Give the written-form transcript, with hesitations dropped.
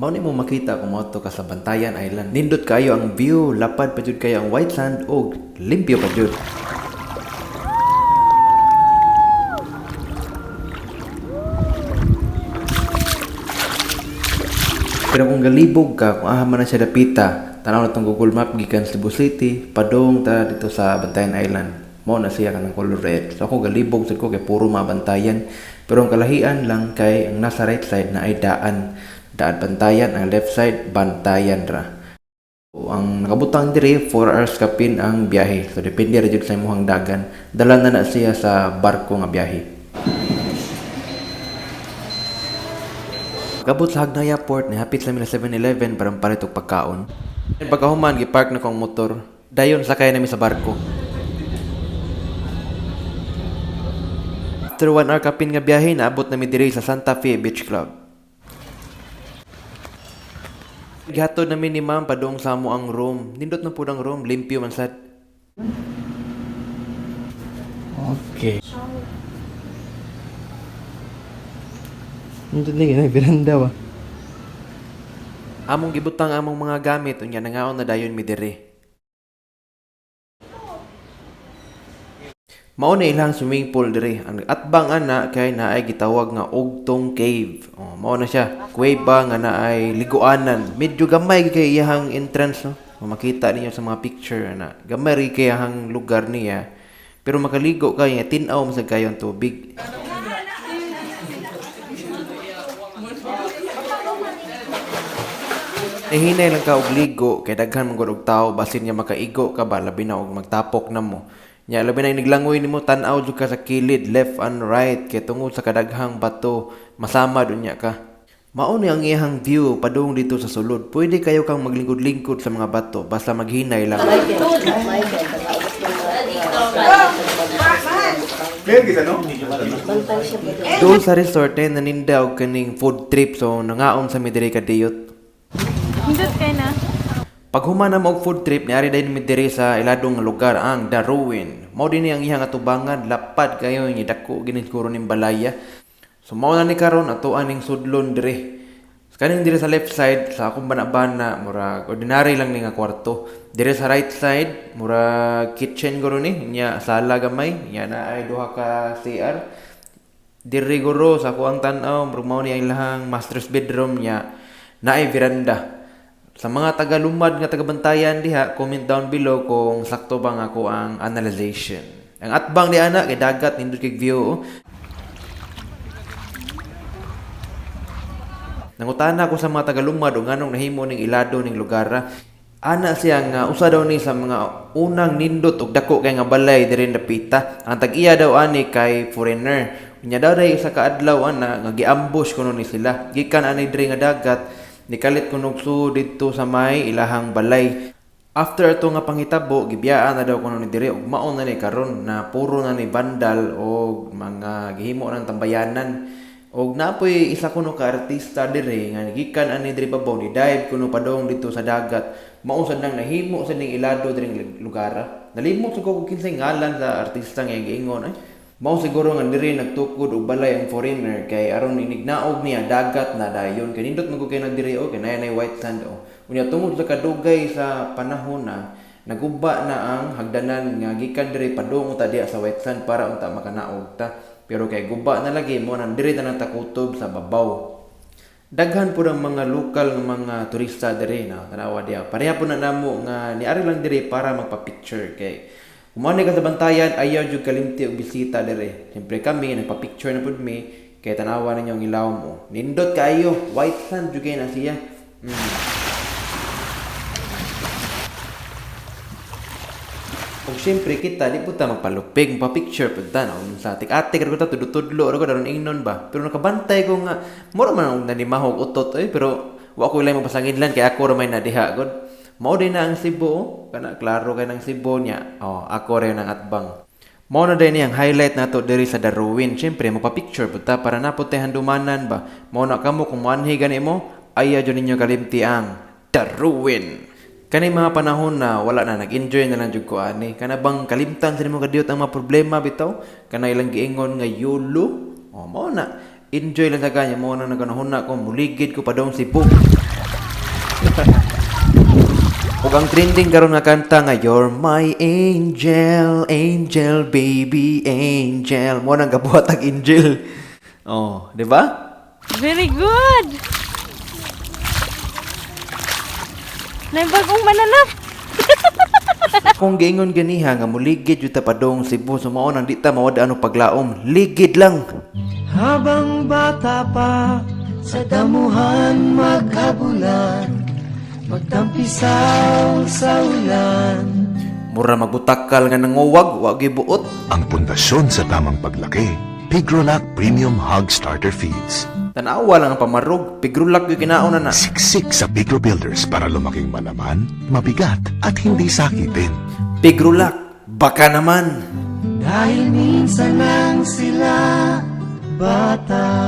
Mao ni mo makita kung moadto ka sa Bantayan Island. Nindot kayo ang view, lapad pa jud kayo ang white sand ug limpyo pa jud. Pero kung galibog ka, kung aha man na siya dapita, tanaw na tong Google Map gikan Cebu City, padung ta dito sa Bantayan Island. Mao na siya kanang color red. So ako galibog sad ko kay puro mga bantayan. Pero ang kalahian lang kay ang nasa right side na ay daan. Daan Bantayan, ang left side Bantayan ra. Ang nakabutang diri 4 hours kapin ang biyahe. So depende ra jud sa imong dagan. Dala na na siya sa barko nga biyahe. Pag-abot sa Hagnaya Port, nihapit sa mila 7-Eleven para mapalit og pagkaon. Pagkahuman, gipark na ko ang motor. Dayon sakay nami sa barko. After 1 hour kapin nga biyahe, naabot nami diri sa Santa Fe Beach Club. Gihatod nami ni ma'am padung sa amo ang room. Nindot na pud ang room, limpyo man sad. Okay. Nindot lagi na veranda ba. Among gibutang among mga gamit unya nangaon na dayon mi diri. Mao na ilang swimming pool diri. Ang atbang ana kay naay gitawag nga Ogtong Cave. Oh, mao na siya. Kuweba nga naay liguanan. Medyo gamay kay iyahang entrance, no. Kung makita ninyo sa mga picture ana. Gamay ri kay iyahang lugar niya. Pero makaligo kay nga tin-aw man sad kayo ang tubig. Ihinay lang ka og ligo kay daghan man gud og tawo, basin niya makaigo ka ba, labi na og magtapok na mo. Nya labi na niglangoy nimo, tan-aw jud ka sa kilid, left and right, kay tungod sa kadaghang bato masama unya ka. Mao ni ang iyahang view padung dito sa sulod. Pwede kayo kang maglingkod-lingkod sa mga bato basta maghinay lang. Dool sa resort eh, naninda og kaning food trip, so nangaon sa mi diri kadiyot. Hindot kay na. Paghuman na og food trip, niari dayon mi diri sa iladong nga lugar, ang Darwin. Mao dinhi ang iyang atubangan, lapad kayo ni dako gini siguro ning balaya. So mao na ni karon ato aning sudlon diri. Kaning diri sa left side sa akong bana-bana, murag ordinary lang ni nga kwarto. Diri sa right side, murag kitchen guro ni, nya sala gamay, nya na ay duha ka CR. Diri guro sa ako ang tan-aw, murag mao ni ang ilahang master's bedroom, nya naay veranda. Sa mga taga-lumad nga taga-Bantayan diha, comment down below kung sakto ba nga ako ang analyzation. Ang atbang di ana kay dagat, nindot kay view, oh. Nangutana ko sa mga taga-lumad o nganong nahimo ning ilado ning lugar. Ana siya nga usa daw ni sa mga unang nindot og dako kay nga balay diri dapita. Ang tag-iya daw ani kay foreigner. Unya daw dahil isa ka adlaw ana nga gi-ambush kuno ni sila. Gikan ani diri nga dagat, nikalit kuno og suod didto sa may ilahang balay. After ato nga panghitabo, gibiyaan na daw kuno ni diri ug mao na ni karon na puro na ni vandal og mga gihimo ng tambayanan. Og napoy isa kuno ka artista diri nga gikan ani diri babaw, ni dive kuno padong dito sa dagat. Mao sad nang nahimo sa ning ilado diri lugar. Nalimot sad ko kung kinsay ngalan sa artista nga giingon ay. Mao siguro nga diri nagtukod og balay ang foreigner kay aron inignaog niya dagat na dayon kay nindot man gud kay nagdiri o kay naay white sand o. Unya tungod sa kadugay sa panahon na naguba na ang hagdanan nga gikan diri padung ta diya sa white sand para unta makanaog ta. Pero kay guba na lagi mo nang diri na takutob sa babaw. Daghan pud ang mga lokal nga mga turista diri na tanawa diya. Pareha pud na namo nga niari lang diri para magpa-picture kay kung mo ka sa Bantayan, ayaw jud kalimti og bisita diri. Siyempre kami nagpa-picture na pud mi kay tanawa ninyo ang ilawom mo. Nindot kaayo, white sand jud kay na siya. Ug siyempre kita di pud ta magpalupig, magpa-picture pud ta no sa atik-atik ra ta, tudlo-tudlo ra ko aron ingnon ba. Pero nakabantay ko nga mura man og nanimahog utot oy, pero wa ko ilay magpasanginlan kay ako ra may nadiha gud. Mao din na ang Cebu, oh. Kana klaro kay nang Cebu niya. Oh, ako ra ang atbang. Mao na din ang highlight nato diri sa Darwin. Siyempre magpa-picture pud ta para napud tay handumanan ba. Mao na kamo kung moanhi gani mo, ayaw jud ninyo kalimti ang Darwin. Kani mga panahon na wala na, nag-enjoy na lang jud ko ani. Kana bang kalimtan sa nimo kadiyot ang mga problema bitaw? Kana ilang giingon nga YOLO. Oh, mao na. Enjoy lang sa kanya, mao na naganahon na ko muligid ko padong Cebu. Ug ang trending karon nga kanta nga "You're My Angel, Angel Baby Angel." Mo nang gabuhat ang angel. Oh, di ba? Very good! Nay bagong mananap. Kung giingon ganiha nga muligid jud ta padong Cebu, so mao nang di ta mawad ano paglaom. Ligid lang. Habang bata pa, sa damuhan maghabulan, magtampisaw sa ulan. Mura magbutakal nga nanguwag, wa gyud buot. Ang pundasyon sa tamang paglaki, Pigrolac Premium Hog Starter Feeds. Tanawa lang ang pamarog, Pigrolac gyud kinaon na na. Siksik sa Pigro Builders para lumaking malaman, mabigat at hindi sakitin. Pigrolac, baka naman. Dahil minsan lang sila bata.